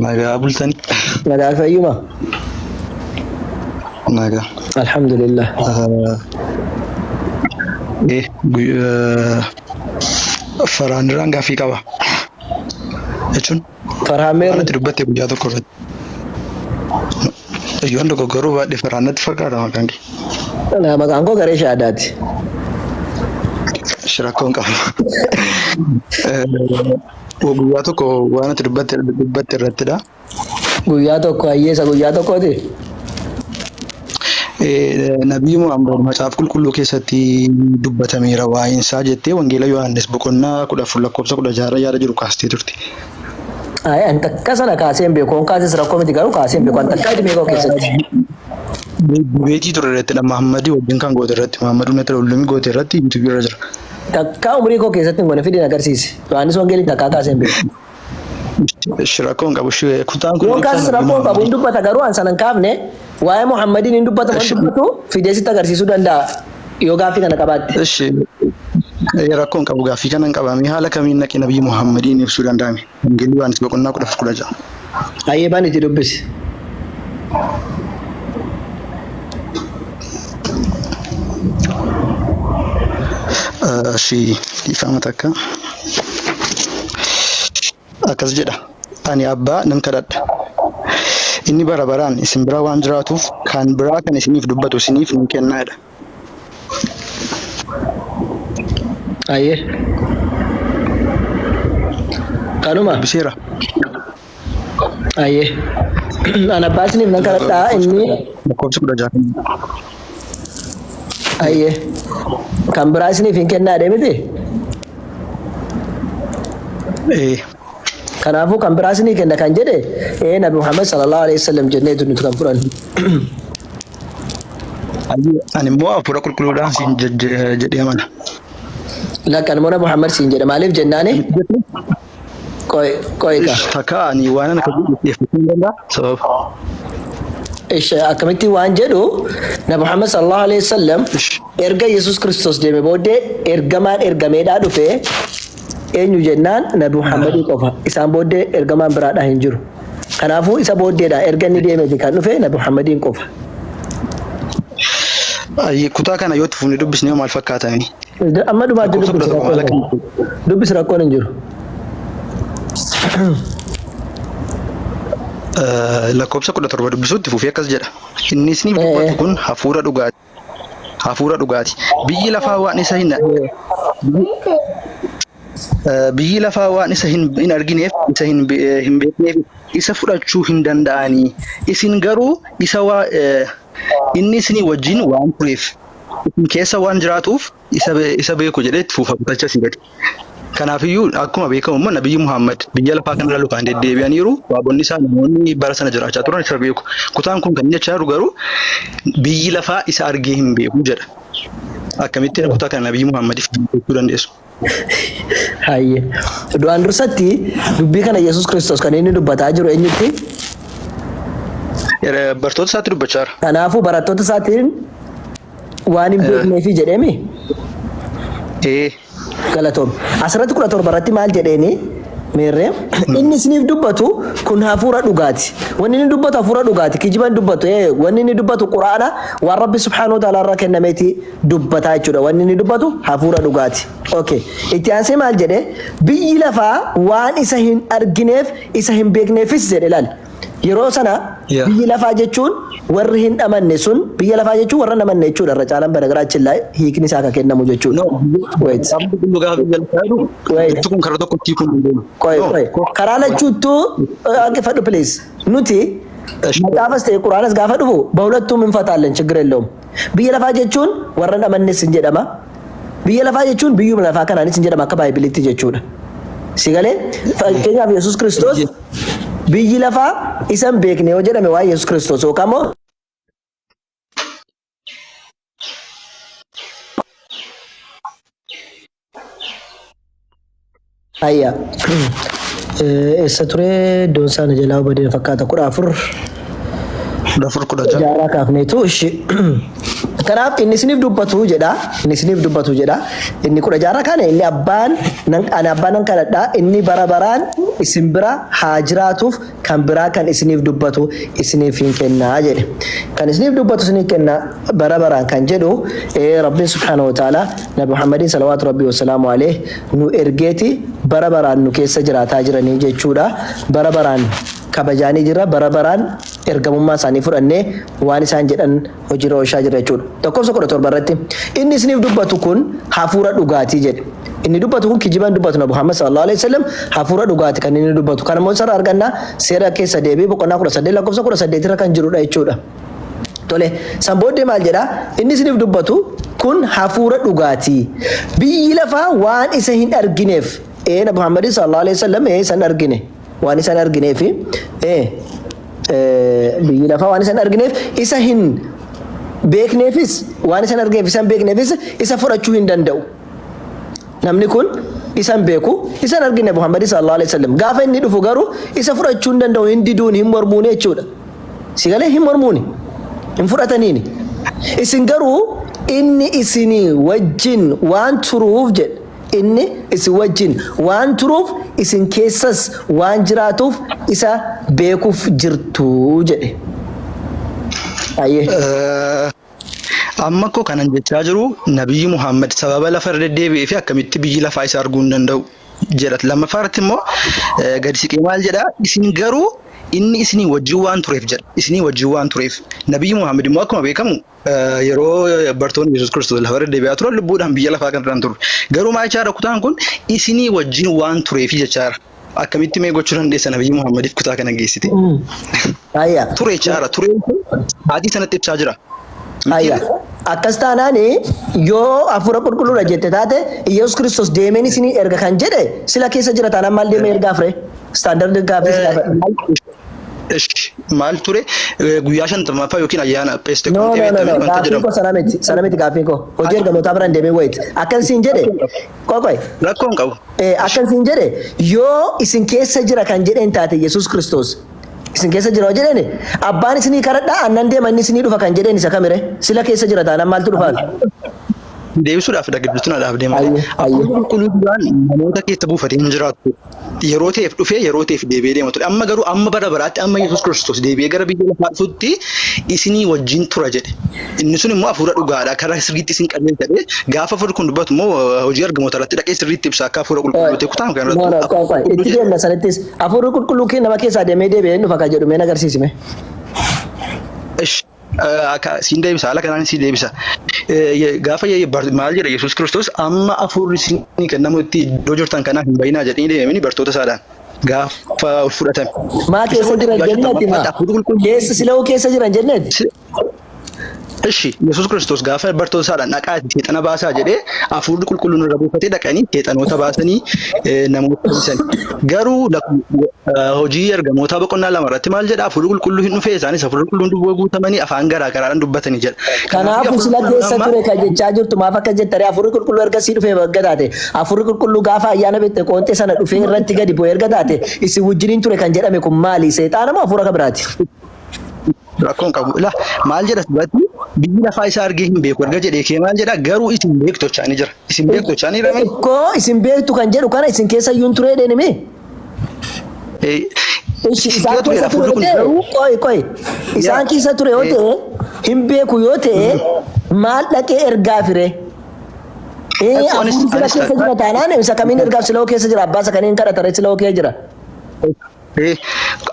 Nagaa bultanii. Nagaa fayyuma. Nagaa. Alhamdulillah. Eh, Farhaan irraan gaaffii qaba. Jechuun Farhaan waan meerre. ati dubbatte guyyaa tokko irratti. Yoon dogoggoruu baadhe Farhaan natti fakkaata maqaan kee. Maqaan koo garee shaadaati. Rakkoon qaba. Guyyaa tokko waan ati dubbatte dubbatte irrattidha. Guyyaa tokko hayyeessa guyyaa tokkooti. Nabii Muhammad Macaafa Qulqulluu keessatti dubbatameera waa'een isaa jettee Wangeela Yohaannis boqonnaa 14 lakkoofsa 16 yaada jiru kaastee turte. Ayi an takka sana kaasee hin beeku. Kaases rakkoo miti garuu kaasee hin beeku. An takkaa itti beekoo keessatti. Dibeetii ture irrattidha. Muhammadii wajjin kan goote irratti Muhammad Ummata Ulumii goote irratti yuutuubii irra jira. Takkaa umrii koo keessatti hin goone fidin agarsiisi. Yohaannis Wangeeliin takkaa kaasee hin beeku. Ishi rakkoo hin qabu. Ishi kutaan kun Yoon ibsaa kaases Nabii rakkoo hin qabu hin Muhammadii. dubbata garuu an sana hin kaafne waa'ee Muhammadiin hin dubbata waan Ishi dubbatu fidee sitti agarsiisuu danda'a yoo gaaffii kana qabaatte. ishi rakkoo hin qabu gaaffii kana hin qabame haala kamiin naqi Nabii Muhammadiin ibsuu danda'ame. Wangeelli Yohaannis boqonnaa 14 16. Hayyee bani itti dubbisi. Ishi dhiifama takka. Akkas jedha. Ani abbaa nan kadhadha. Inni bara baraan isin bira waan jiraatuuf kan biraa kan isiniif dubbatu isiniif nan kennaa jedha. Hayyee. Kanuma. Dubbiseera. Hayyee. An abbaa isiniif nan kadhadhaa inni Lakkoofsa 16. hayyee. Kan biraa isiniif hin kennaa jedhee miti. Ee. Kanaafuu kan biraa isinii kenna kan jedhe ee Nabi Muhammad sallallahu alaihi wasallam jenneetu nuti kan fudhannu. Ani immoo hafuura qulqulluudhaan siin jedhee amana. Lakka ani immoo Nabi Muhammad siin jedha maaliif jennaani qoy qoy ka. Takka ani waan ana kan dhiyeeffachuu hin danda'a sababa. Ish akkamitti waan jedhu Nabi Muhammad sallallahu alaihi wasallam erga Yesuus Kiristoos deeme booddee ergamaan ergameedhaa dhufe eenyu jennaan Nabi Muhammadii qofa isaan booddee ergamaan biraadhaa hin jiru. Kanaafuu isa booddeedha erga inni deemeeti kan dhufe Nabi Muhammadiin qofa. Ayyee, Kutaa kana yoo itti fufnee dubbisne maal fakkaatanii? Amma dhumaatti Lakkoofsa dubbisi 17 maal rakkoon akka hin jiru. Dubbisi rakkoon hin jiru. Lakkoofsa 17 dubbisuutti fufee akkas jedha. Inni isiniif dubbatu kun hafuura dhugaati. Hafuura dhugaati. Biyyi lafaa waan isa hin biyyi lafaa waan isa hin hin argineef isa hin be- hin beekneef isa fudhachuu hin danda'anii. Isin garuu isa waa inni isinii wajjin waan tureef isin keessa waan jiraatuuf isa be- isa beeku jedhee itti fufa kutacha asii gadi. Kanaafiyyuu akkuma beekamu immoo Nabiyyi Muhammad biyya lafaa kanarra lukaan deddeebi'aniiru. Sahaabonni isaa namoonni bara sana jiraachaa turan isa beeku. Kutaan kun kan inni jechaa jiru garuu biyyi lafaa isa argee hin beeku jedha. Akkamittiin kutaa kana Nabiyyi Muhammadiif jechuu dandeessu? Hayyee. Duraan dursatti dubbii kana Yesuus Kiristoos kan inni dubbataa jiru eenyutti? Bartoota isaatti dubbachaa jira. Kanaafuu barattoota isaatiin waan hin beekneefi jedheemi? Ee. Galatoomi. Asirratti 17 irratti maal jedheeni? Meerree inni isiniif dubbatu kun hafuura dhugaati. Wanni inni dubbatu hafuura dhugaati. Kijiba hin dubbatu. Ee, wanni inni dubbatu Qur'aana waan Rabbi subhaanahu wa ta'ala irraa kennameeti dubbataa jechuudha. Wanni inni dubbatu hafuura dhugaati. Okay. Itti aansee maal jedhe? Biyyi lafaa waan isa hin argineef isa hin beekneefis jedhe laal. Yeroo sana Yeah. biyyi lafaa jechuun warri hin amanne sun biyya lafaa jechuun warra hin amanne jechuudha irra caalaan banagaraachin laa hiikni isaa akka kennamu jechuudha. No, Wait. Kitaabni qulqulluu gaafa biyya lafaa jedhu Wait. jechi kun karaa tokkotti hiikuu hin dandeenyu. Qoy No. qoy. Karaa lachuuttuu dhaggeeffadhu please. Nuti macaafas ta'e quraanas gaafa dhufu bahulattuu hin fataallen ችግር የለውም. Biyya lafaa jechuun warra hin amannes hin jedhama. Biyya lafaa jechuun biyyuma lafaa kanaanis hin jedhama akka baaybilitti jechuudha. Si galee fakkeenyaaf Yesuus Kiristoos biyyi lafaa isa hin beekne yoo jedhame waa'ee Yesuus Kiristoos yookaan immoo Ayya. Eessa ture iddoon isaa na jalaa badee fakkaata 14 14 16. Jaaraa kaafneetu ishi. Kanaaf inni isiniif dubbatu jedha. Inni isiniif dubbatu jedha. Inni kudha jaarraa kana inni abbaan nan ani abbaan nan kadhadha inni bara baraan isin bira haa jiraatuuf kan biraa kan isiniif dubbatu isiniif hin kennaa jedhe. Kan isiniif dubbatu isiniif kenna bara baraan kan jedhu Rabbiin subhaanahu wa ta'ala Nabi Muhammadiin salawaatu Rabbii wasalaamu alayh nu ergeeti bara baraan nu keessa jiraataa jiranii jechuudha. Bara baraan kabajaanii jirra bara baraan ergamummaa isaanii fudhannee waan isaan jedhan hojiirra oolchaa jirra jechuudha. Lakkoofsa 17 irratti inni isiniif dubbatu kun hafuura dhugaatii jedhe. Inni dubbatu kun kijiba hin dubbatu. Nabi Muhammad sallallahu alaihi wasallam hafuura dhugaati kan inni dubbatu. Kan immoo isarraa arganna seera keessa deebii boqonnaa 18 lakkoofsa 18 irra kan jirudha jechuudha. Tole, san booddee maal jedha? Inni isiniif dubbatu kun hafuura dhugaatii. Biyyi lafaa waan isa hin argineef. Ee Nabi Muhammad sallallahu alaihi wasallam isa hin argine. Waan isa hin argineef biyyi lafaa waan isa hin argineef isa hin beekneefis waan isa hin argineef isa hin beekneefis isa fudhachuu hin danda'u. Namni kun isa hin beeku, isa hin argine Muhammad sallallahu alaihi wasallam. Gaafa inni dhufu garuu isa fudhachuu hin danda'u, hin diduun, hin mormuun jechuudha. Si galee hin mormuuni, hin fudhataniini. Isin garuu inni isinii wajjin waan turuuf jedhe. Inni isin wajjin waan turuuf isin keessas waan jiraatuuf isa beekuuf jirtu jedhe. Ayyee. Amma koo kanan jechaa jiru Nabiyyi Muhammad sababa lafa irra deddeebi'ee fi akkamitti biyyi lafaa isa arguu hin danda'u jedha. Lammaffaa irratti immoo gadi siqee maal jedha? Isin garuu inni isinii wajjin waan tureef jedha. Isinii wajjin waan tureef. Nabiyyi Muhammad immoo akkuma beekamu yeroo bartoonni Yesuus Kiristoos lafa irra deddeebi'aa turan lubbuudhaan biyya lafaa kan irra turre. Garuu maal jechaadha kutaan kun isinii wajjin waan tureef jechaadha. Akkamitti mee gochuu dandeessa Nabiyyi Muhammadiif kutaa kana geessite? Ayya. Ture jechaadha. Tureen kun haatii sanatti ibsaa jira. Ayya. Akkas taanaan yoo hafuura qulqulluudha jette taate Iyyasuus Kiristoos deemeen isinii erga kan jedhe sila keessa jira taanaan maal deemee ergaaf ree? Standard gaaffii si gaafadha. Ish, maal ture guyyaa 50ffaa yookiin ayyaana No, Pheesteqoonxee no, no, no. beektamee wanta Gaaffiin jedhamu. koo sana miti. Sana miti gaaffiin koo. Hojii ergamootaa biraan deemee wayit. Akkan siin jedhe. Qoqoy. Rakkoo hin qabu. Akkan siin jedhe yoo isin keessa jira kan jedheen taate Yesuus Kiristoos isin keessa jira yoo jedheen abbaan isinii kadhadhaa annan deema inni isinii dhufa kan jedheen isa kamire sila keessa jira taanaan maaltu dhufaaf? Deebisuudhaaf dhaggeeffattu na dhaabdee malee. Ayyee, ayyee. Hafuurri qulqulluu duraan namoota keessa buufatee hin jiraatu. Yeroo ta'eef dhufee yeroo ta'eef deebi'ee deema ture. Amma garuu amma bara baraatti amma Yesuus Kiristoos deebi'ee gara biyya lafaa dhufutti isinii wajjin tura jedhe. Inni sun immoo hafuura dhugaadha. Karaa sirriitti isin qajeelcha jedhee gaafa hafuurri kun dubbatu immoo hojii ergamoota irratti dhaqee sirriitti ibsa akka hafuura qulqulluu ta'e kutaan kana No, no, irratti qoy, qoy. Itti deemna sanittis. Hafuurri qulqulluu kee nama keessaa deemee deebi'ee hin dhufa kan jedhu mee na agarsiisi mee. Ish, akka siin deebisa haala kanaan siin deebisa. Gaafa maal jedha Yesuus Kiristoos amma hafuurri isinii kennamutti iddoo jirtan kanaa hin bayinaa jedhanii deemanii bartoota isaadhaan gaafa ol fudhatame. Maa Isa keessa booda jiran guyyaa jenneeti 50ffaatti maa? hafuurri qulqulluun Keessa sila'uu keessa jiran jenneeti? Ishi Yesuus Kiristoos gaafa bartoota isaadhaan dhaqaati seexana baasaa jedhee hafuurri qulqulluun irra buufatee dhaqanii seexanoota baasanii namoota fayyisan. Garuu hojii ergamootaa boqonnaa 2 irratti maal jedha? Hafuurri qulqulluu hin dhufee isaanis hafuurri qulqulluun duwwaa guutamanii afaan garaa garaadhaan dubbatanii jedha. Kanaafuu Kanaafuu sila hafuurri qulqulluun keessa amma ture kan jechaa jirtu maaf akka jette ree hafuurri qulqulluu erga sii dhufee erga taate hafuurri qulqulluu gaafa ayyaana Phenxeqoonxee sana dhufee irratti gadi bu'e erga taate isin wajjiniin ture kan jedhame kun maali? Seexaana moo hafuura kan biraati? Rakkoo hin qabu. Ilaa maal jedha asirratti biyyi lafaa isaa argee hin beeku erga jedhee kee maal jedha garuu isin beektu jechaanii jira. Isin beektu jechaanii jira. Ikkoo isin beektu kan jedhu kana isin keessa iyyuu hin turee deemee. Ishi Isin isaan keessa turedha keessa ture hafuurri yoo kun ta'e garuu qoy qoy isaan keessa ture yoo ta'e hin beeku yoo ta'e maal dhaqee ergaa fire. Anis Hafuurri sila anis keessa jira taanaan isa kamiin ergaaf sila'oo keessa jira abbaa isa kamiin kadhata sila'oo keessa jira.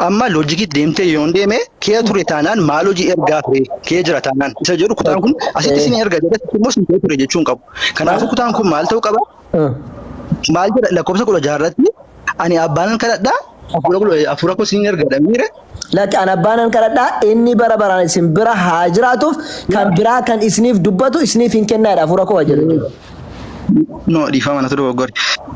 Amma loojikiitti deemtee yoon deeme kee ture taanaan maal hojii ergaa ture kee jira taanaan isa jedhu kutaan kun asitti isin erga jedhe immoo isin kee ture jechuu hin qabu. Kanaafuu kutaan kun maal ta'uu qaba? Maal jedha lakkoofsa 16 irratti ani abbaanan kadhadhaa hafuura koo isin erga dha miire. Lakki ani abbaanan kadhadhaa inni bara baraan isin bira haa jiraatuuf kan biraa kan isiniif dubbatu isiniif hin kennaadha hafuura koo jedhu. No dhiifama natu dogoggore.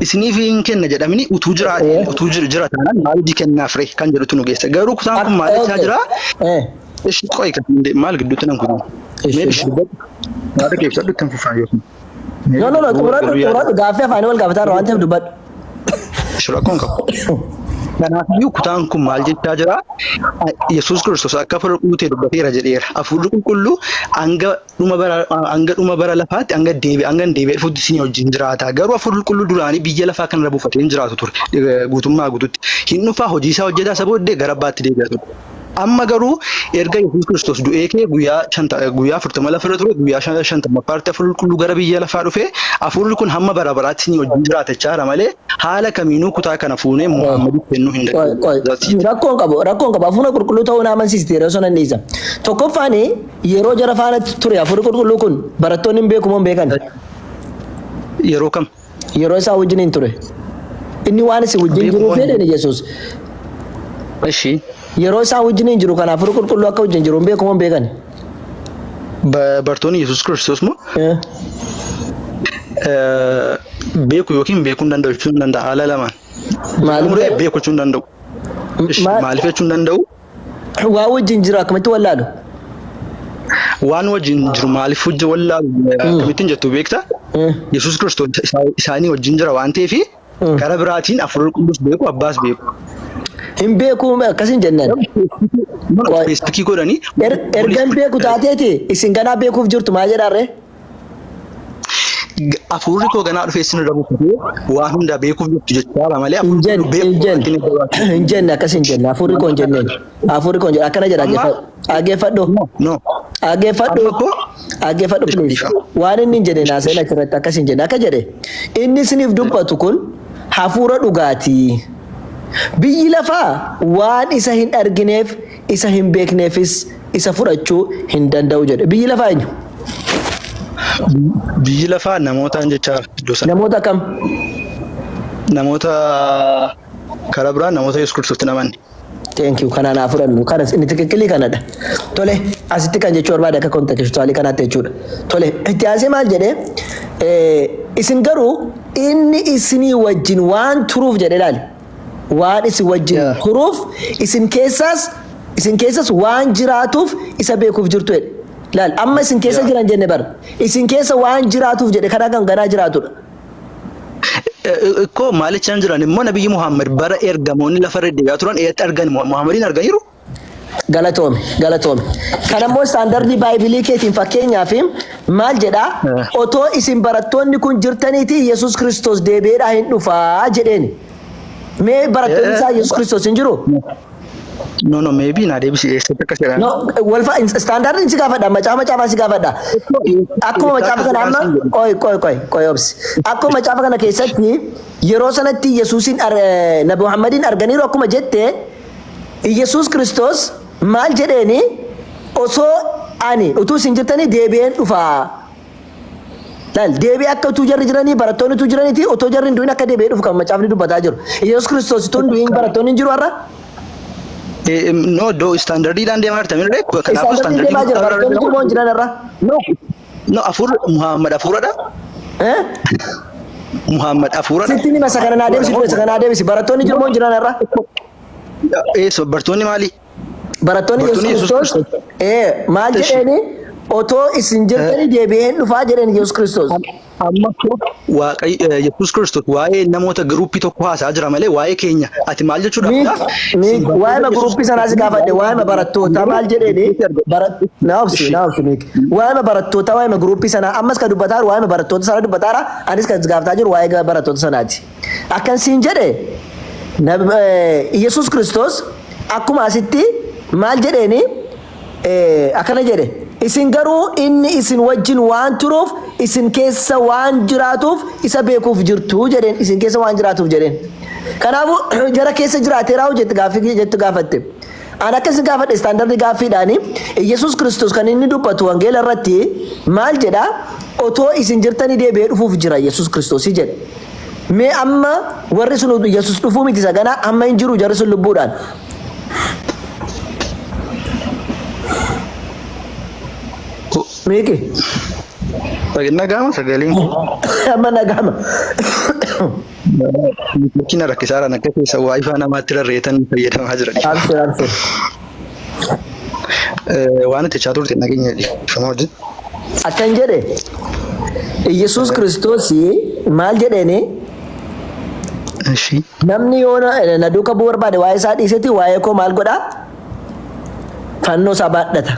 Isiniif hin kenna jedhamini utuu jira utuu jira taanaan maal hojii kennaaf ree kan jedhutu nu geessa. Garuu kutaan kun maal jechaa jira? Ishi qo'i kan maal gidduutti nan kutu. Mee ishi dubbadhu. Yaada kee ibsadhu ittiin fufaa yookiin. No, no, no, xumuradhu, xumuradhu, gaaffii afaanii wal gaafataa irra waan ta'eef dubbadhu. Ishi rakkoon qabu. Kanaafiyyuu kutaan kun maal jechaa jira? Yesuus Kiristoos akka hafuura qulqulluu ta'e dubbateera jedheera. Hafuurri qulqulluu hanga dhuma bara hanga dhuma bara lafaatti hanga deebi'e hanga hin deebi'ee dhufutti isin wajjin jiraata. Garuu hafuurri qulqulluu duraanii biyya lafaa kanarra buufatee hin jiraatu ture guutummaa guututti. Hin dhufaa hojii isaa hojjetaa isa booddee gara abbaatti deebi'a ture. Amma garuu erga Yesuus Kiristoos du'ee ka'ee guyyaa shanta guyyaa 40 lafa irra ture guyyaa 50ffaatti hafuurri qulqulluu gara biyya lafaa dhufe hafuurri kun hamma bara baraatti isin wajjin jiraata jechaadha malee haala kamiinuu kutaa kana fuunee Muhammadiif kennuu hin Qoy, dandeenyu. qoy. That's it. Rakkoon qabu, rakkoon qabu. Hafuura qulqulluu ta'uu na amansiisti yeroo sana dhiisa. Tokkoffaan yeroo jara faana ture hafuurri qulqulluu kun barattoonni hin beeku moo hin beekan? Yeroo kam? Yeroo isaa wajjin hin ture. Inni waan isin wajjin Beeku jiruuf moo hin jedheen Yesuus. Ishi. Yeroo isaa wajjin hin jiru kana hafuurri qulqulluu akka wajjin jiru hin beeku moo hin beekan? Bartoonni Yesuus Kiristoos moo Eh. beeku yookiin beekuu hin danda'u jechuu hin danda'a haala lamaan. Maaliif Muree beeku jechuu hin danda'u. Ishi, Maaliif jechuu hin danda'u? Waa wajjin jiru akkamitti wallaalu? Waan wajjin jiru maaliif hojii wallaalu akkamittiin jettu beekta? Yesuus Kiristoos isaanii wajjin jira waan ta'eef karaa biraatiin hafuura qulqulluus beeku abbaas beeku. Hin beeku akkas hin jennaan. Qoy. Feesbuukii godhanii Erga hin beeku taateeti isin ganaa beekuuf jirtu maal jedhaarree? Hafuurri koo ganaa dhufee isin irra buufatee waan hundaa beekuuf jirtu jechaadha malee Hin hafuurri jenne koo beeku hin jenne akkin irra baatu. hin jenne akkas hin jenne hafuurri koo hin jenneen hafuurri koo hin jenne akkana jedha Amma dhaggeeffadhu no dhaggeeffadhu amma koo dhaggeeffadhu please dhiifama. waan inni hin jenne naasa'in achirratti akkas hin jenne akka jedhe inni isiniif dubbatu kun hafuura dhugaatii biyyi lafaa waan isa hin argineef isa hin beekneefis isa fudhachuu hin danda'u jedhe biyyi lafaa eenyu? Biyyi lafaa namootaan jechaa iddoo sana. Namoota kam? Namoota karaa biraa namoota Yesuus Kiristoositti hin amanne. Thank you. Kana naa fudhannu. Kanas inni tikikkilii kanadha. Tole asitti kan jechuu barbaade akka kontekstuwaalii kanaatti jechuudha. Tole itti aansee maal jedhee isin garuu inni isinii wajjin waan turuuf jedhe ilaali. Waan isin wajjin turuuf isin keessaas isin keessas waan jiraatuuf isa beekuuf jirtu jedhe. Laal amma isin keessa jiran jenne bar. Isin keessa waan jiraatuuf jedhe karaa kan ganaa jiraatudha. Ikkoo maalichaan jiran immoo Nabiyyi Muhammad bara ergamoonni lafa irra deebi'aa turan eessatti argan Muhammadiin arganiiru? Galatoomi galatoomi. Kan ammoo istaandardii baaybilii keetiin fakkeenyaaf maal jedhaa otoo isin barattoonni kun jirtaniiti Yesuus Kiristoos deebi'eedhaa hin dhufaa jedheen. Mee barattoonni isaa Yesuus Kiristoos hin jiru? No, no, maybe naa deebisi eessatti akkas jedhan. No, wal fa standardiin si gaafadha, macaafa macaafaa si gaafadha. Akkuma macaafa kana amma qoy qoy qoy qoy obsi. Akkuma macaafa kana keessatti yeroo sanatti Yesuusin Nabi Muhammadiin arganiiru akkuma jette Yesuus Kiristoos maal jedheeni osoo ani utuu isin jirtanii deebi'een dhufaa. Laal deebi'ee akka utuu jarri jiranii barattoonni utuu jiraniiti otoo jarri hin du'in akka deebi'ee dhufu kan macaafni dubbataa jiru. Yesuus Kiristoos utuu hin du'in barattoonni hin jiru har'a. No, iddoo istaandardiidhaan deemaa jirta mirree kanaafuu Istaandardiin deemaa jira barattoonni jiru moo hin jiran har'a? No, no, hafuurri Muhammad hafuuradha. Eh? Muhammad hafuuradha. Sitti nima isa kana naa deebisi dura isa kana naa deebisi barattoonni jiru moo hin jiran har'a? Eessa bartoonni maali? Barattoonni Yesuus Bartoonni Yesuus Kiristoos Kiristoos. maal Ishi. jedheeni otoo isin jirtanii deebi'ee hin dhufaa jedheen Yesuus Kiristoos. Amma Waaqayyo Yesuus Kiristoos waa'ee namoota giruuppii tokko haasaa jira malee waa'ee keenya ati maal jechuudhaaf Miik dha? miik waa'ee guruppii sanaa si gaafadhe waa'ee barattootaa maal jedheeni bara naa obsi naa obsi miik waa'ee barattootaa waa'ee guruppii sanaa ammas kan dubbataa jiru waa'ee barattoota sanaa dubbataa jira anis kan si gaafataa jiru waa'ee barattoota sanaati. Akkan siin jedhe Yesuus Kiristoos akkuma asitti maal jedheeni akkana jedhe isin garuu inni isin wajjin waan turuuf isin keessa waan jiraatuuf isa beekuuf jirtu jedheen isin keessa waan jiraatuuf jedheen. Kanaafuu jara keessa jiraateeraa jettu gaaffii jettu gaafatte. An akka isin gaafadhe istaandardii gaaffiidhaani Yesuus Kiristoos kan inni dubbatu wangeela irratti maal jedha otoo isin jirtanii deebi'ee dhufuuf jira Yesuus Kiristoos jedhe. Mee amma warri sun Yesuus dhufuu miti isa ganaa amma hin jiru jarri sun lubbuudhaan. Miiki Nagaama sagaleen kun. Amma nagaama. Rakkina rakkisaadhaan akka keessa waayifaa namaatti rarreetan fayyadamaa jiran. Abshir abshir. Waan itti jechaa turte nageenya dhiifama wajjin. Akkan jedhe Yesuus Kiristoos maal jedheeni Ishi. Namni yoo na duuka bu'uu barbaade waa'ee isaa dhiiseti waa'ee koo maal godhaa? Fannoo isaa baadhata.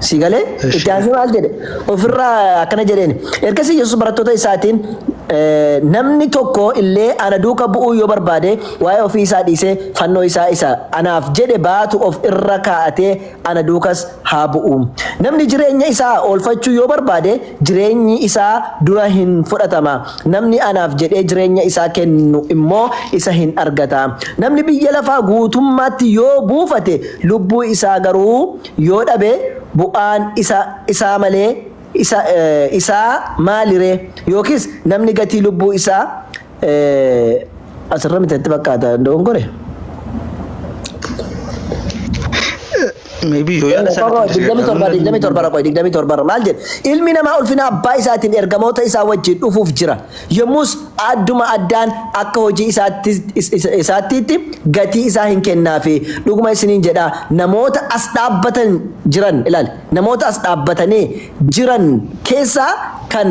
Si galee? Ishi. Itti aansee maal jedhe? Ofirraa akkana jedheen. Ergasii Yesuus barattoota isaatiin, Namni tokko illee ana duuka bu'uu yoo barbaade, waa'ee ofii isaa dhiisee fannoo isaa isa anaaf jedhe baatu of irra kaa'atee ana duukas haa bu'u. Namni jireenya isaa oolfachuu yoo barbaade, jireenyi isaa dura hin fudhatama. Namni anaaf jedhee jireenya isaa kennu immoo isa hin argata. Namni biyya lafaa guutummaatti yoo buufate, lubbuu isaa garuu yoo dhabe, bu'aan isa isaa malee isa isaa maali ree? Yookiis namni gatii lubbuu isaa asirra miti natti fakkaata dogongore. Maybe yoo yaada sana 27 27 qoy 27 irra maal jedhe? Ilmi namaa ulfina abbaa isaatiin ergamoota isaa wajjin dhufuuf jira. Yommus adduma addaan akka hojii isaattiitti gatii isaa hin kennaafi. Dhuguma isiniin jedha, namoota as dhaabbatan jiran ilaali. Namoota as dhaabbatanii jiran keessaa kan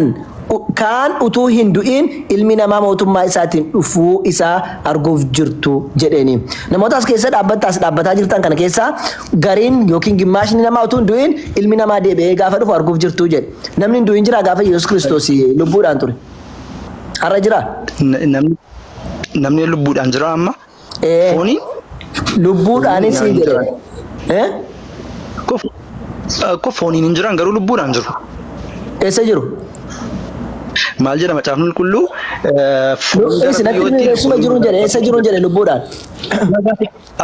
kaan utuu hin du'iin ilmi namaa mootummaa isaatiin dhufuu isaa arguuf jirtu jedheeni. Namoota as keessa dhaabbatta as dhaabbataa jirtan kana keessaa gariin yookiin gimmaashni namaa utuu hin du'iin ilmi namaa deebi'ee gaafa dhufu arguuf jirtu jedhe. Namni hin du'in jira gaafa Yesuus Kiristoos lubbuudhaan ture? Har'a jiraa? Namni lubbuudhaan jira amma? Ee. Fooniin? Lubbuudhaanis Fooniin jedhe. jiran. Eh? Ko fooniin hin jiran, garuu lubbuudhaan jiru. Eessa jiru? Maal jedha Macaafni Qulqulluu? Foon gara Eessa natti biyyootti eessuma jiruun jedhe, eessa jiruun jedhe lubbuudhaan?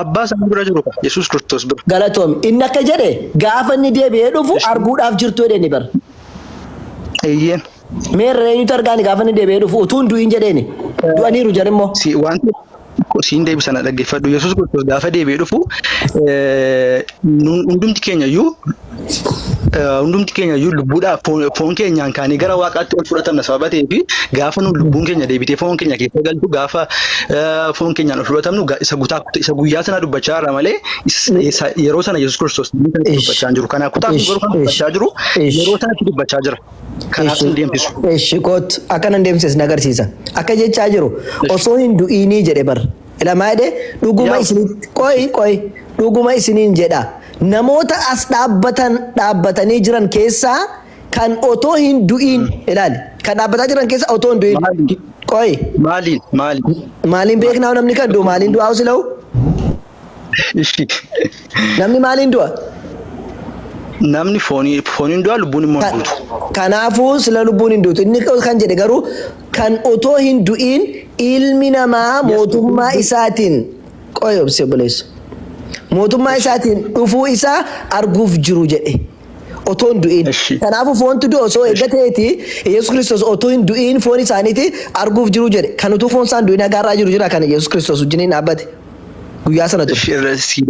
Abbaa isaa bira jiru, Yesuus Kiristoos bira. Galatoomi. Inni akka jedhe gaafa inni deebi'ee dhufu arguudhaaf jirtu jedheeni bara. Eeyyeen. Meerre, eenyutu argaani gaafa inni deebi'ee dhufu utuu hin du'in jedheeni? Du'aniiru jedhan immoo. Si wanti siin deebisana dhaggeeffadhu. Yesuus Kiristoos gaafa deebi'ee dhufu hundumti keenya iyyuu lubbuudhaaf foon keenyaan kaanii gara waaqaatti ol fudhatamna. Sababa ta'eef, gaafa nu lubbuun keenya deebitee foon keenya keessa galtu, gaafa foon keenyaan ol fudhatamnu, isa gutaa isa guyyaa sana dubbachaa jirra malee yeroo sana Yesuus Kiristoos dubbachaa hin jiru. Kanaaf kutaa kun garuu kan dubbachaa jiru yeroo sanatti dubbachaa jira. Kanaaf sin deemsisu. Eshi, koot, akka nan deemsises na agarsiisa. Akka jechaa jiru osoo hin du'iinii jedhe bar. Ilamaa jedhe dhuguma isinitti, qoy qoy, dhuguma isiniin jedha. Namoota as dhaabbatan dhaabbatanii jiran keessaa kan otoo hin du'iin ilaali. Kan dhaabbataa jiran keessaa otoo hin du'iin. Maaliin? Qoy. Maaliin? Maaliin? Maaliin beeknaa namni kan du'u maaliin du'aa sila'u? Ishi. Namni maaliin du'a? Namni fooniin du'a, lubbuun immoo hin duutu. Kanaafuu sila lubbuun hin duutu. Inni kan jedhe garuu kan otoo hin du'iin ilmi namaa mootummaa isaatiin, qoy, obsi obboleessu. Mootummaa isaatiin dhufuu isaa arguuf jiru jedhe. Otoo hin du'iin. Eshi. Kanaafuu foontu du'a osoo eeggateeti Yesuus Kiristoos otoo hin du'iin foon isaaniiti arguuf jiru jedhe. Kan utuu foon isaan du'iin hagaarraa jiru jira kan Yesuus Kiristoos wajjiniin dhaabbate. Guyyaa sana ture. Ishi,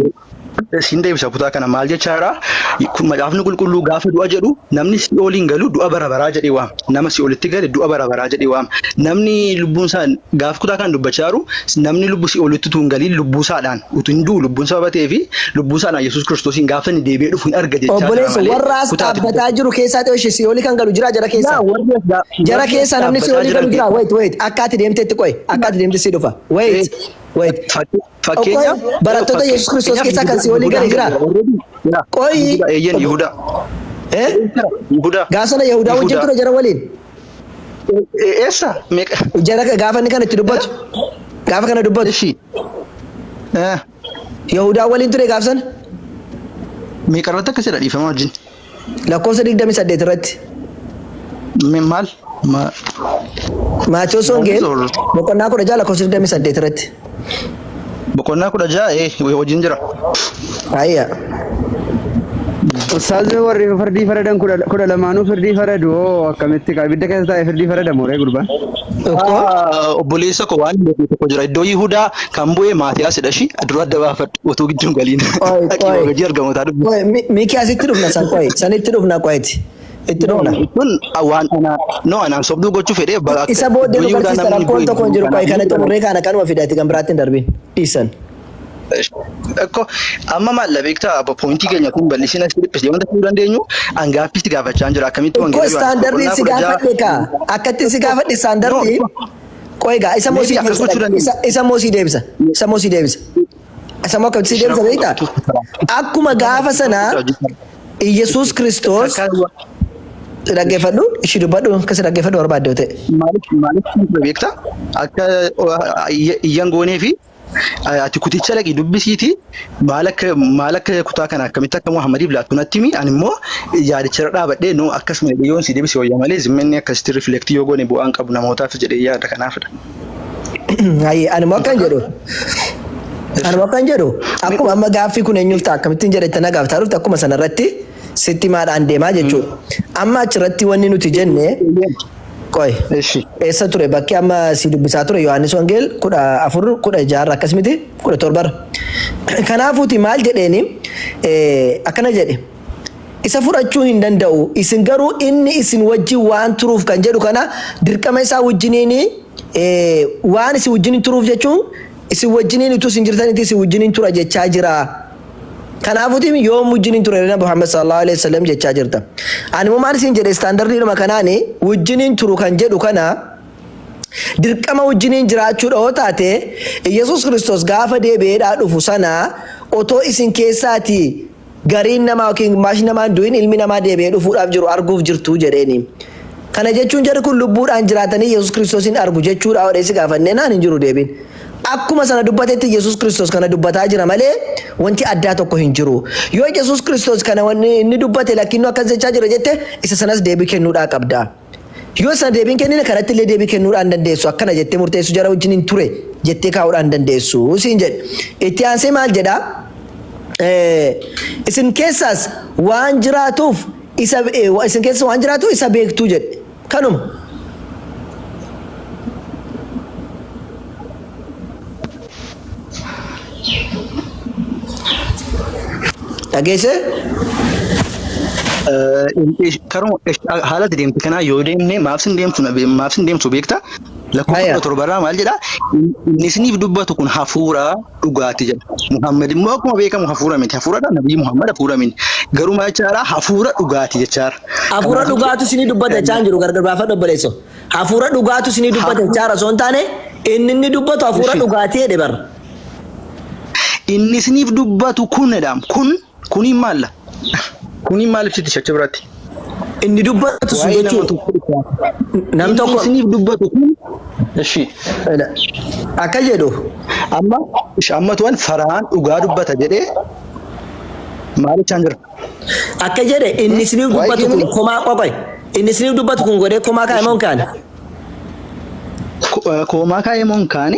siin deebisa kutaa kana maal jechaadha? Kun Macaafni Qulqulluu gaafa du'a jedhu, namni si'ooliin galu du'a bara baraa jedhee waama. Nama si'oolitti gale du'a bara baraa jedhee waama. Namni lubbuun isaa gaafa kutaa kana dubbachaa jiru, namni lubbu si'oolitti utuu hin galiin lubbuu isaadhaan utuu hin du'u, lubbuun sababa ta'eef lubbuu isaadhaan Yesuus Kiristoosiin gaafa inni deebi'ee dhufu hin arga jechaa jira Obboleessa, malee warra as kutaa dhaabbataa jiru keessaa ta'e ishee si'oolii kan galu jira jara keessaa. Yaa, warri as Jara warri as keessaa namni dhaabbataa si'oolii jiran galu jira. Wait, wait. Akka ati deemtetti qoy. Akka ati deemte si dhufa. Wait. Wait. Fakkeenyaaf Qoy, barattoota Yesuus Kiristoos keessaa kan si'oolii gale jira? Qoy. Eeyyen, Yihudaa. Eh? Yihudaa. Gaafa sana Yihudaa wajjin Yihudaa. ture jara waliin. Eessa? Meeqa? Jara gaafa inni kana itti dubbatu. Gaafa kana dubbatu. Ishi. Yihudaa waliin ture gaafa sana. Meeqa irratti akkas jedha, dhiifama wajjin? Lakkoofsa 28 irratti. Maal? Maatiyus Wongeel boqonnaa 16 lakkoofsa 28 irratti. Boqonnaa 16, wajjin jira. Ayya. Ustaazni, warri firdii faradan 12nuu firdii faradu hoo akkamitti kaa ibidda keessa taa'ee firdii farada mooree gurbaan? Tokko. Obboleessa koo, waan hin tokko jira. Iddoo Yihudaa kan bu'e Maatiyaasidha shi. Dura adda baafadhu utuu gidduun galiin. Qoy, Dhaqii qoy. hojii argamootaa dubbi. Qoy, Miikiyaas, itti dhufna san, qoy. Sanitti dhufna, qoyti. Itti dhufna. Kun waan ana no anaan sobduu gochuu fedhee Isa booddee iddoo nu Yihudaa barsiista, namni rakkoon bu'e tokko hin jiru. Qoy, kana xumurree kana kanuma fidaati kan biraatti hin darbiin. Dhiisan. Ekko amma maal beektaa, pointii keenya kun bal'isina si dhiphisee wanta ta'uu dandeenyu angaaffii gaafachaa jira, akkamitti Ikkoo wangeela Yohaannis standardii boqonnaa si 16 gaafadhe kaa. Akkatti si gaafadhe standardii. Qoy egaa isa immoo Maybe sii akkas deebisa. gochuu dandeenya. Isa immoo sii deebisa. Isa immoo sii deebisa. Isa immoo akkamitti sii deebisa beektaa? Akkuma gaafa sanaa Iyyasuus Kiristoos dhaggeeffadhu ishii dubbadhu akkasi dhaggeeffadhu barbaadde yoo ta'e. Maaliif beektaa? Akka iyyan goonee fi ati kuticha dhaqi dubbisiiti maal akka kutaa kana akkamitti akka Muhammadiif laattu natti himi ani immoo yaadicha irra dhaabadhee no akkasuma jedhee yoon si deebise wayya malee zimmanni akkasitti rifleektii yoo goone bu'aan qabu namootaaf jedhee yaada kanaafidha. Hayyee ani immoo akkan jedhu ani immoo akkan jedhu akkuma amma gaaffii kun eenyuuf ta'a akkamittiin jedhette na gaaftaa dhufte akkuma sana irratti sitti maadhaan deemaa jechuudha. Amma achirratti wanni nuti jenne Qoy. Eshi. Eessa ture bakki amma si dubbisaa ture Yohaannis Wangeel 14 16 irra akkas miti 17 irra. Kanaafuuti maal jedheeni akkana jedhe. Isa fudhachuu hin danda'u isin garuu inni isin wajjin waan turuuf kan jedhu kana dirqama isaa wajjiniin waan isin wajjiniin turuuf jechuun isin wajjiniin utuu isin jirtanitti isin wajjiniin tura jechaa jira. Kanaafuuti yoom wajjiniin ture Nabi Muhammad sallallahu alaihi wasallam jechaa jirta. Ani immoo maal isin jedhe istaandardiidhuma kanaani wajjiniin turu kan jedhu kana dirqama wajjiniin jiraachuudha yoo taate Iyyasuus Kiristoos gaafa deebi'eedhaa dhufu sana otoo isin keessaatii gariin namaa yookiin gimmaashni namaa hin du'in ilmi namaa deebi'ee dhufuudhaaf jiru arguuf jirtu jedheeni. Kana jechuun jarri kun lubbuudhaan jiraatanii Yesuus Kiristoosiin argu jechuudha jedhee si gaafannee naan hin jiru deebiin. Akkuma sana dubbatetti Yesuus Kiristoos kana dubbataa jira malee wanti addaa tokko hin jiru. Yoo Yesuus Kiristoos kana wanni inni dubbate lakkinnoo akkas jechaa jira jette isa sanas deebii kennuudhaa qabda. Yoo sana deebiin kennine kanatti illee deebii kennuudhaan dandeessu akkana jettee murteessu jara wajjin hin ture jettee kaa'uudhaan dandeessu siin jedhe. Itti aansee maal jedhaa? Isin keessaas waan jiraatuuf isa isin keessa waan jiraatu isa beektuu jedhe. Kanuma. Dhageessee? Karuma haala itti deemte kanaa yoo deemne maaf sin deemtu maaf sin deemtu beekta lakkoofsa Haya. 17 irraa maal jedha inni isiniif dubbatu kun hafuura dhugaati jedha. Muhammad immoo akkuma beekamu hafuura miti. Hafuuradha nabiyyi Muhammad hafuura miti. Garuu maal jechaadha hafuura dhugaati jechaadha. Hafuura dhugaatu isinii dubbata jechaa hin jiru gargar baafadhu obboleesso. Hafuura dhugaatu isinii dubbata jechaa osoo hin taane inni inni dubbatu hafuura dhugaatii jedhe bar. Inni isiniif dubbatu kun jedham kun kuniin maalla? Kuniin maal ibsiti shacha biratti? Inni dubbatu sun Waa'ee nama jechuun tokko ibsa. nam Inni tokko isiniif dubbatu kun ishi akka jedhu amma ishi amma tuan faraan dhugaa dubbata jedhee maal jechaan jira? Akka jedhe inni isiniif Waa'ee dubbatu kun kee komaa qoqoy. Inni isiniif dubbatu kun godhee komaa kaa'e moo hin kaane? Koomaa kaa'ee moo hin kaane?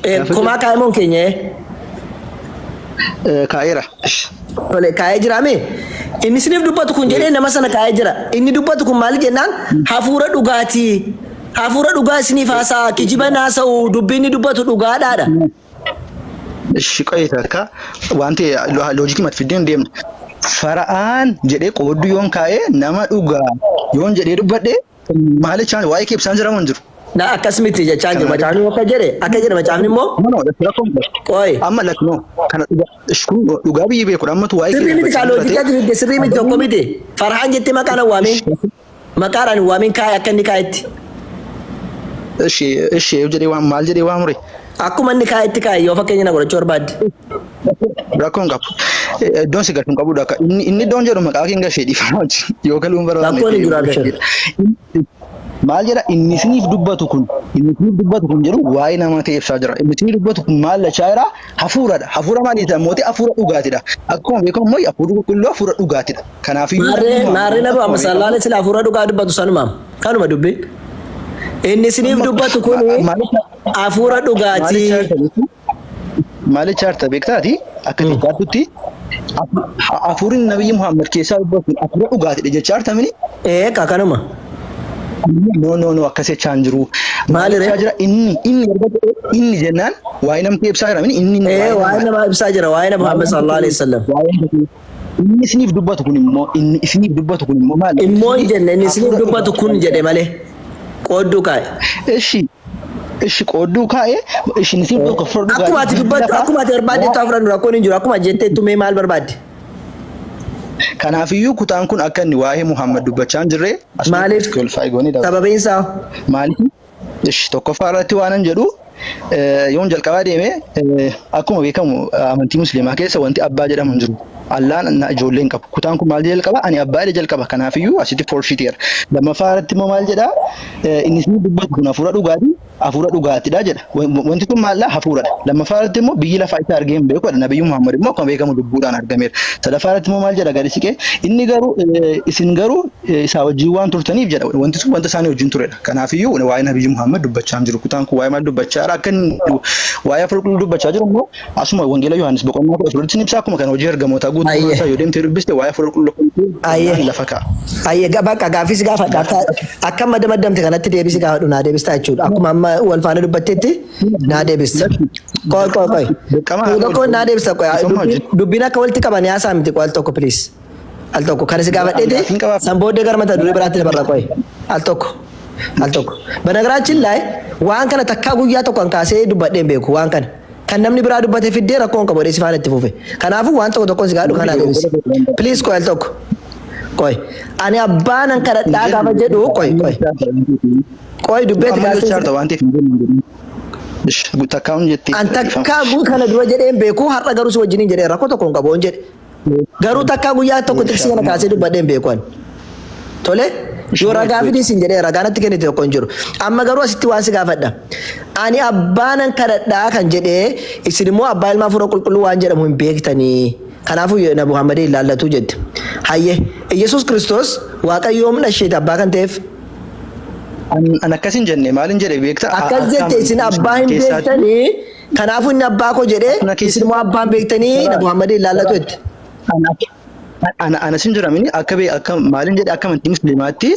Gaafa Komaa kaa'e moo hin keenye? Kaa'eera. Tole kaa'ee jira mee? Inni isiniif dubbatu kun jedhee nama sana kaa'ee jira. Inni dubbatu kun maali jennaan hafuura dhugaatii. Hafuura dhugaa isiniif haasa'a kijiba naasa'u dubbii inni dubbatu dhugaadhaadha. Ishi qo'ee takka wanti loojikii mati fiddee hin deemne. Fara'aan jedhee qoodduu yoon kaa'ee nama dhugaa yoon jedhee dubbadhe maal jechaan waa'ee kee ibsaan jira moo hin jiru? Na akkas miti jechaan jiru. Kana Macaafni akka jedhe akka jedhe macaafni immoo No, no, rakkoon qabu. qoy. Amma lakki no kana dhugaa ishi kun dhugaa biyyi beekudha ammatu waa'ee kee Sirrii miti dubbachaa kaa jira loojikii ta'e. ati fidde sirrii miti tokko miti. Farhaan jettee maqaan hin waamiin. Maqaadhaan hin waamiin kaa'e akka inni kaa'etti. Ishi ishi jedhee waan maal jedhee waa mure? Akkuma inni kaa'etti kaa'e yoo fakkeenya na godhachuu barbaadde. Rakkoon qabu. Iddoon si galchuun qabudha. Inni inni iddoon jedhu maqaa keenya gashee dhiifama wajjin yoo galuun barbaadne Rakkoon hin jiru abshir. Maal jedha inni isiniif dubbatu kun inni isiniif dubbatu kun jedhu waa'ee nama ta'e ibsaa jira. Inni isiniif dubbatu kun maal jechaa jira? Hafuuradha. Hafuura maaliidha? Mootii hafuura dhugaatidha. Akkuma beekamu immoo hafuurri qulqulluu hafuura dhugaatidha. Kanaafiyyuu Maarree Nabi maarree Muhammad Nabi akkuma Muhammad beekamu sallallahu alaihi wasallam hafuura dhugaa dubbatu sanuma. Kanuma dubbiin. Inni isiniif amma dubbatu kun hafuura dhugaatii. maalicha harta beektaati akka jechaartutti hafuurri Nabiyyi Muhammad keessaa dubbatu hafuura dhugaatidha jechaa hartamini Ee ka kanuma. No no no akkas jechaa hin jiru. Maal Maali ree? jechaa jira inni inni erga jedhee inni jennaan waa'ee namtee ibsaa jira mini inni Ee waa'ee waa'ee namaadha. namaa ibsaa jira waa'ee Nabi Muhammad sallallahu alaihi wasallam. Waa'ee namtee. Inni isiniif dubbatu kun immoo inni isiniif dubbatu kun immoo maali? Immoo hin jenne inni isiniif Hafuura dubbatu kun jedhe malee qoodduu kaa'e. Ishi ishi qoodduu kaa'e ishin isiniif dubbatu hafuura Akkuma dhugaatii ati biyyi dubbattu lafaa akkuma ati barbaadde haa fudhannu rakkoon hin jiru akkuma jetteettu mee maal barbaadde? Kanaafiyyuu kutaan kun akka inni waa'ee Muhammad dubbachaa hin jirre asuma Maaliif? qualify goonee dabarra. Sababiin isaa Maaliif? Ish, tokkoffaa irratti waanan jedhu yoon jalqabaa deeme, akkuma beekamu amantii musliimaa keessa wanti abbaa jedhamu hin jiru. Allaan na ijoollee hin qabu. Kutaan kun maal jalqaba? Ani abbaa jedhee jalqaba. Kanaafiyyuu asitti foolshiteera. Lammaffaa irratti immoo maal jedhaa? Inni isin dubbatu kun hafuura dhugaatii, hafuura dhugaatidha jedha. Wanti kun maaldha? Hafuuradha. Lammaffaa irratti immoo biyyi lafaa isa argee hin beeku jedha. Nabiyyu Muhammad immoo akkuma beekamu lubbuudhaan argameera. Sadaffaa irratti immoo maal jedha gadi siqee? Inni garuu isin garuu isaa wajjin waan turtaniif jedha. Wanti sun wanta isaanii wajjin turedha. Kanaafiyyuu waa'ee Nabiyyu Muhammad dubbachaa hin jiru. Kutaan kun waa'ee maal dubbachaa jira? Akka inni waa'ee hafuura qulqulluu dubbachaa jiru immoo asuma Wangeela Yohaannis boqonnaa 14tti ni ibsa. Akkuma kana hojii ergamootaa guutuu isaa yoo deemtee dubbiste waa'ee hafuura qulqulluu lafa kaa'a. Ayyee, bakka gaaffii si gaafadha. Akka amma damaddamte kanatti deebisi gaafadhu naa deebistaa jechuudha. Akkuma amma wal faana dubbattetti naa deebista. Qoy, qoy, qoy. Dirqama Tokko tokko naa deebista, qoy. Dirqama Dubbiin akka walitti qaban yaasaa miti, qoy, al tokko please. Al tokko kan si gaafadheeti Gaaffiin qabaaf. San booddee gara mata duree biraatti dabarra, qoy. Al tokko. Al tokko. በነገራችን ላይ waan kana takkaa guyyaa tokko kan kaasee dubbadhee hin beeku waan kana. Kan namni biraa dubbate fiddee rakkoon qabu jedhee si faana itti fufe. Kanaafuu waan tokko tokkoon si gaafadhu kanaa deebisi. Please, qoy, al tokko. Qoy. Ani abbaa nan kadhadhaa gaafa jedhu, qoy, qoy. Qoy, dubbeetti Amma kaasee jechaa jirta waan ta'eef hin jennu. Ish, takkaa'uun jettee. An takkaa kana dura jedhee hin beeku, har'a garuu si wajjiniin jedhee rakkoo tokko hin qabu hin jedhe. Garuu takkaa guyyaa tokko tiksii kana kaasee dubbadhee hin beeku ani. Tole, yoo ragaa fidis hin jedhee ragaa natti kennite tokko hin jiru. Amma garuu asitti waan si gaafadha. Ani abbaa nan kadhadhaa kan jedhee, isin immoo abbaa, ilmaa, hafuura qulqulluu waan jedhamu hin beektanii. Kanaafuu Nabi Muhammadin ilaallatu jette. Hayyee, Iyyasuus Kiristoos Waaqayyo yoom dhasheeti abbaa kan ta'eef? An akkas hin jenne. Maalin jedhe beekta? Akkas jette, isin abbaa hin beektanii, kanaafuu inni abbaa koo jedhee, isin immoo abbaa hin beektanii, Nabi Muhammadin ilaallatu jette. Ana sin jiramini akka bee akka maalin jedhe, akka amantii musliimaatti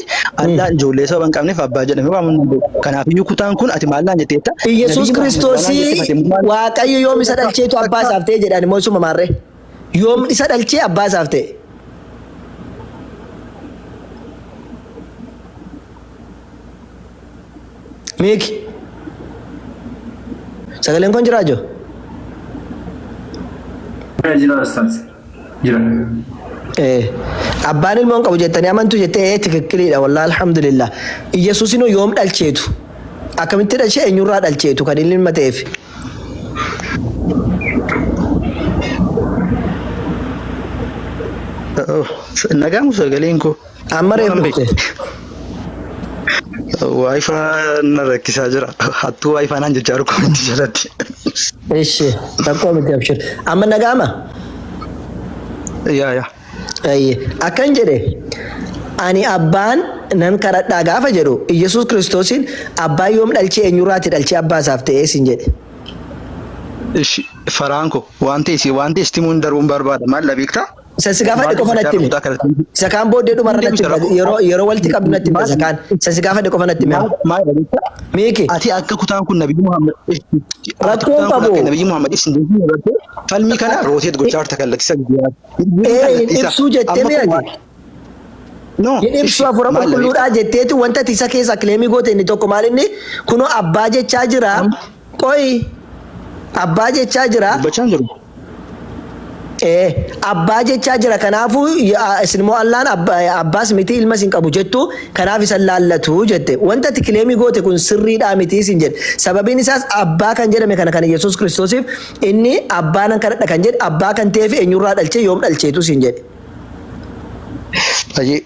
Allaan ijoollee sababa hin qabneef abbaa jedhamee waamamuu hin danda'u. Kanaafiyyuu kutaan kun ati maal naan jetteetta? Iyyasuus Nabiyyi Muhammad waan naan Kiristoosii jette mate maal? Waaqayyo yoom isa dhalcheetu abbaa isaaf ta'e jedhaan immoo isuma maarree. Yoom isa dhalchee abbaa isaaf ta'e? Miiki. Sagaleen kun jiraa jiru? Jira, Ustaaz. Jira. Abbaan ilmoo hin qabu jettanii amantu jettee, ee, tikikkiliidha, wallaahi, alhamdulillah. Iyyasuusinoo yoom dhalcheetu? Akkamitti dhalchee, eenyurraa dhalcheetu kan inni ilma ta'eef? Nagaamu sagaleen koo. Amma reef dhufte. WiFi na rakkisaa jira. Hattuu WiFi naan jechaa jiru comment jalatti. Ishi, rakkoo miti, abshir. Amma nagaama? Yaa yaa. Ayye. Akkan jedhe, ani abbaan nan kadhadhaa gaafa jedhu, Iyyasuus Kiristoosiin abbaa yoom dhalchee, eenyurraati dhalchee abbaa isaaf ta'ee sin jedhe. Ishi, faraan koo waan ta'e si waan ta'e sitti himuun darbuun barbaada. Maal dha beektaa? Isa si gaafadhe Maal qofa dubbachaa natti himi. kutaa kanatti? Isa kaan booddee dhumarra natti Deebisa himi. rakkoo. Yeroo walitti qabdu natti himi isa kaan. Isa si gaafadhe qofa natti himi. Maal maal dha beektaa? Miiki. Ati akka kutaan kun Nabiyyi Muhammad ati Rakkoon kutaan kun qabu. akka Nabiyyi Muhammad ibsin deebiin irratti falmii kana rotate gochaa jirta kallattii isa Ee, hin ibsuu jettee Amma mi kun ati? No, Hin ibsu ishi hafuura maal dha beektaa? qulqulluudhaa jetteetu wanta ati isa keessa claim goote inni tokko maal, inni kunoo abbaa jechaa jira. Qoyi, abbaa jechaa jira. Dubbachaa hin jiru. Ee, abbaa jechaa jira, kanaafuu isin immoo Allaan abbaas miti ilmas hin qabu jettu, kanaaf isa laallatu jette. Wanta ati claim goote kun sirriidhaa miti isin jedhe. Sababiin isaas abbaa kan jedhame kana kan Yesuus Kiristoosiif, inni abbaa nan kadhadha kan jedhe, abbaa kan ta'eef eenyurraa dhalchee, yoom dhalcheetu isin jedhe. Baay'ee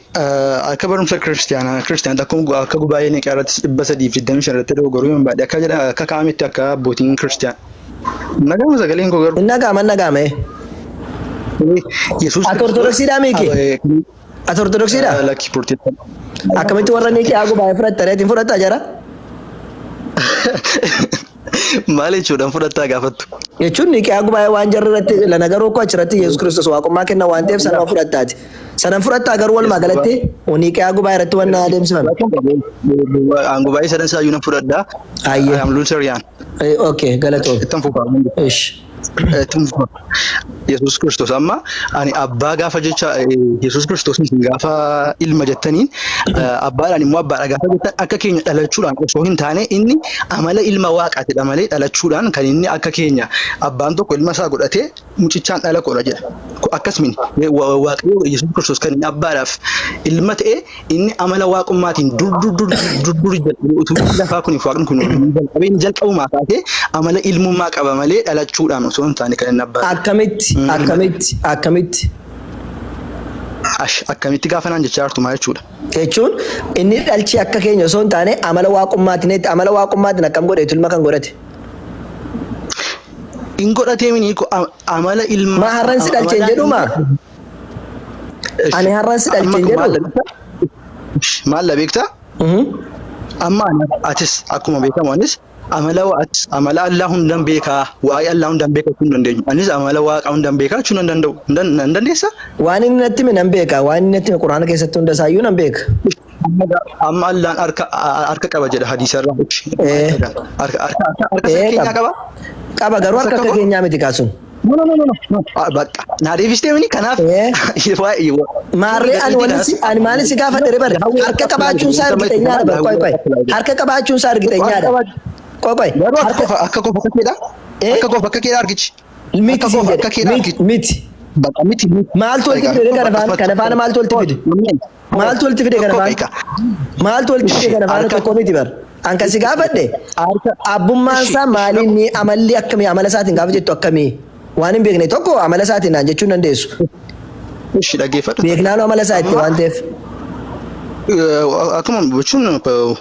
akka barumsa kiristiyaanaa kiristiyaanota akka gubaa'ee Niqaa irratti 325 irratti dogoggoruu hin baadhe akka jedha akka kaa'ametti akka abbootiin kiristiyaan. Nagama sagaleen koo garuu. Hin dhaga'ama, hin dhaga'ama. Yesuus Ati Ortodoksiidhaa, Miiki? Ati Ortodoksiidhaa? Lakki, Pirotestant. Akkamitti warra Niqiyaa gubaa'ee fudhattanii ati hin fudhattaa jara? Maal jechuudhaan fudhattaa gaafattu? Jechuun Niqiyaa gubaa'ee waan jarri irratti lana garuu akkoo achirratti Yesuus Kiristoos waaqummaa kenna waan ta'eef sanuma fudhattaati. Sanan fudhattaa garuu walumaa galatti Niqiyaa gubaa'ee irratti waan adeemsifame. Aan gubaa'ee sadan isaayyuu nan fudhadhaa. Ayyee. I am Lutheran. Okay, galatoom. Ittan fufaa. Ish. Yesuus Kiristoos amma ani abbaa gaafa jecha Yesuus Kiristoos gaafa ilma jettaniin abbaadhaan immoo abbaadha gaafa jettan akka keenya dhalachuudhaan osoo hin taane inni amala ilma waaqaatidha malee dhalachuudhaan kan inni akka keenya abbaan tokko ilma isaa godhatee mucichaan dhala koodha jedha. Akkasumin Waaqayyo Yesuus Kiristoos kan inni abbaadhaaf ilma ta'e inni amala waaqummaatiin dur dur dur dur dur jalqabee utuu lafaa kuniif waaqni kun hin jalqabeen jalqabumaa kaasee amala ilmummaa qaba malee dhalachuudhaan osoo hin taane kan inni abbaa ta'e. Akkamitti akkamitti akkamitti Ash akkamitti gaafa naan jechaa jirtu maal jechuudha? Jechuun inni dhalchi akka keenya osoo hin taane amala waaqummaatiin amala waaqummaatiin akkam godheetu ilma kan godhate? In godhatee mini amala ilma. Maa har'an si dhalche hin jedhumaa? Ani har'an si dhalche hin jedhu? Maal la beektaa? Amma atis akkuma beekamu anis amala atis amala Allah hundan beekaa waa'ee Allah hundan beekaa jechuu hin dandeenyu. Anis amala waaqa hundan beekaa jechuu hin danda'u. Hin dandeessaa? Waan inni natti hime nan beeka. Waan inni natti hime Quraana keessatti hunda isaayyuu nan beeka. Amma Allaan harka harka qaba jedha hadiisa irraa. Harka harka harka keenyaa qaba. Qaba garuu harka akka keenyaa miti kaasun. No no no no no. Bakka naa deebistee mini kanaaf. Maarree ani wani si ani maali si gaafadhe bare harka qabaachuun isaa argiteenyaadha bar qoy qoy harka qabaachuun isaa argiteenyaadha. Qoy qoy. Garuu akka qofa akka qofa akka keedha. Akka qofa akka keedha argichi. Miti siin jedhe. Miti miti. Bakka miti. Maaltu walitti fide kana faana kana faana maaltu walitti fide? Maaltu walitti fide kana faana? Maaltu walitti fide kana faana tokko miti bar. An kan si gaafadhe abbummaan isaa maaliin ni amalli akkamii amala isaatiin gaafa jettu akkamii waan hin beekne tokko amala isaatiin naan jechuu hin dandeessu. Ishi dhaggeeffadhu. Beeknaanu amala isaa itti waan ta'eef. Akkuma jechuun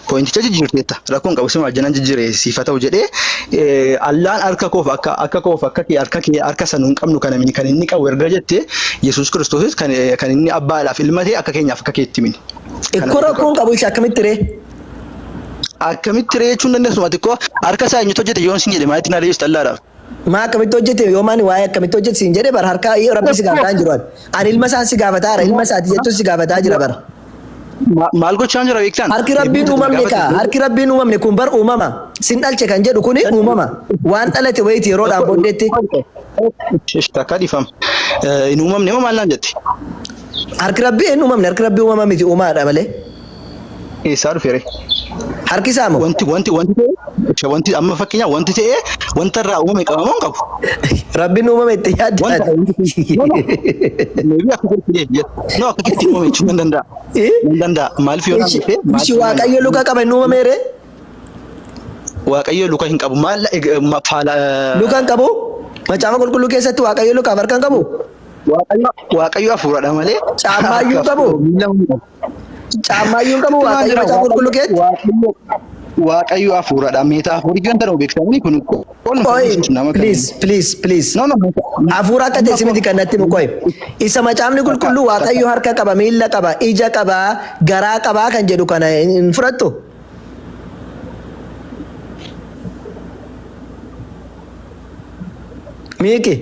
pointicha jijjiirteetta. Rakkoon qabu sima wajjinan jijjiire siif haa ta'u jedhee Allaan harka koof akka akka koof akka kee harka kee harka sana hin qabnu kana mini kan inni qabu erga jette Yesuus Kiristoosis kan kan inni abbaadhaaf ilma ta'e akka keenyaaf akka keetti mini. Ikkoo rakkoon qabu ishee akkamitti ree? Akkamitti ree jechuun dandeessu ati koo harka isaa eenyutu hojjete yoon sin jedhe maalitti na deebista Allaadhaaf? Maa akkamitti hojjete yoo maani waa'ee akkamitti hojjete siin jedhe bar harka rabbi si gaafataa hin jiru ani. Ani ilma isaan si gaafataa jira ilma isaati jettu si gaafataa jira bara. Maal gochaa jira beektaan? Harki rabbiin uumamne kaa harki rabbiin uumamne kun bar uumama sin dhalche kan jedhu kuni uumama waan dhalate wayiiti yeroodhaan booddeetti. Takka dhiifama. Hin uumamne moo maal naan jette? Harki rabbii hin uumamne harki rabbii uumama miti uumaadha malee. Eessaa dhufe ree? Harki isaa moo? Wanti wanti wanti ta'e wanti amma fakkeenyaaf wanti ta'e wanta irraa uumame qaba moo hin qabu? Rabbiin uumame itti yaadde Wanta ati. No, no. Maybe akka keetti no akka keetti uumame jechuun nan danda'a. Nan danda'a. Maaliif yoo naan Ishi jette maaliif ishi yoo naan Waaqayyo luka qaba hin uumame ree? Waaqayyo luka hin qabu. Maal faala Luka hin qabu? Macaafa qulqulluu keessatti Waaqayyo lukaaf harka hin qabu? Waaqayyo Waaqayyo hafuuradha malee Caammaayyuu hin qabu? miila hin qabu. Caammaayyuu hin qabu Waaqayyo macaafa qulqulluu keessatti? Waaqayyo Waaqayyo hafuuradha. Meetaa hafuurii wanta ta'u beektanii kun kun Qoy, nama kan please, please, please. No no. Hafuura akka ta'e si miti kan natti himu qoy. Isa macaafni qulqulluu Waaqayyo harka qaba, miilla qaba, ija qaba, garaa qaba kan jedhu kana hin fudhattu? Miiki.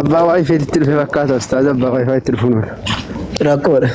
Abbaa waa'ee feetitti dhufe fakkaata ustaaza abbaa waa'ee feetitti dhufuun oola. Rakkoodha.